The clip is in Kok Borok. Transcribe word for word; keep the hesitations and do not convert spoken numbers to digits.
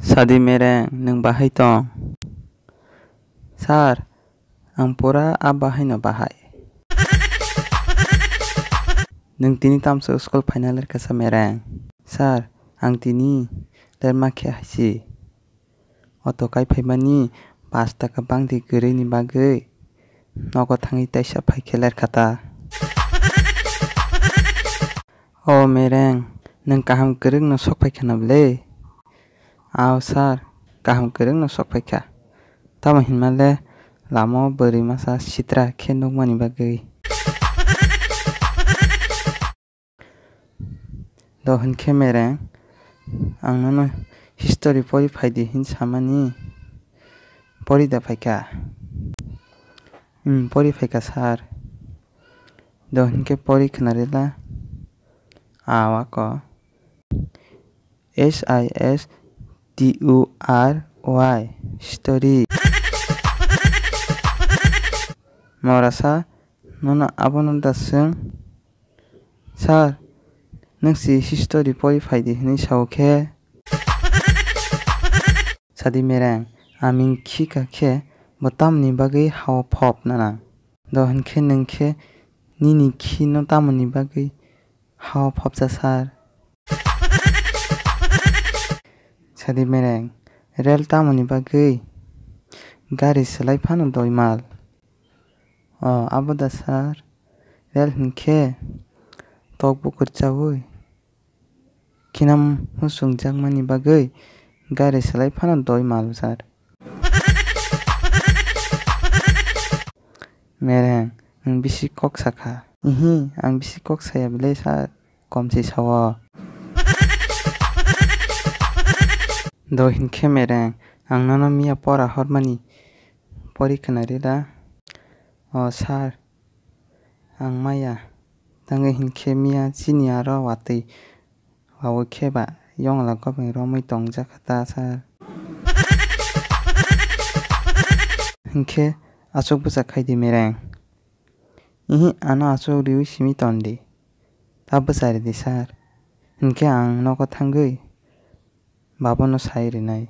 Sadi Mereng, nwng bahai tong? Sir, ang pura a bahaino bahai. Nwng tini tamsok school phaina lerkha sa Mereng? Sir, ang tini lerma khe haisi. Auto kai phaimani pash taka bangdi kwrwini bagwi nogo thangwi taisa phaikhe lerkha ta. O Mereng, nwng kaham kwrwngno sok phaikha na bwle? Ao sir, kaham kwrwngno sok phaikha. Tamo hinmale lama o bwrwi masa sitra khe nukmani bagwi. Do hinkhe Mereng, ang nono history pori phaidi hin samani, pori da phaikha? Hmm, pori phaikha sir. Do hinkhe pori khwnarila. A wako. S I S T U R Y, story. Morasa, nono abono da swng? Sir, nwng si history pori phaidi hinwi sao khe? Sadi Mereng, aming khika khe bo tamni bagwi hao phop nana? Do hinkhe nwng khe nini khino tamoni bagwi hao phopsa sir? Sadi Mereng, rel tamoni bagwi gari swlai phano doi mal. O, abo da sir? Rel hinkhe tok bukur chaui khinam muchungjakmani bagwi gari swlai phano doi mal sir. Mereng, nwng bisi kok sakha? Ihi, ang bisi kok saya bwle sir, kom se sao. Do hinkhe Mereng, ang nono miya pora hormani pori khwnarila. O sir, ang maya. Tangwi hinkhe miya chini aro watwi wawi khe ba yongla gobeng romwi tongjakha ta sir. Hinkhe achuk bwsa khaidi Mereng? Ihi, ano achuk riwi simi tondi. Ta bwsa ridi sir. Hinkhe ang nogo thangwi babono sai rinai.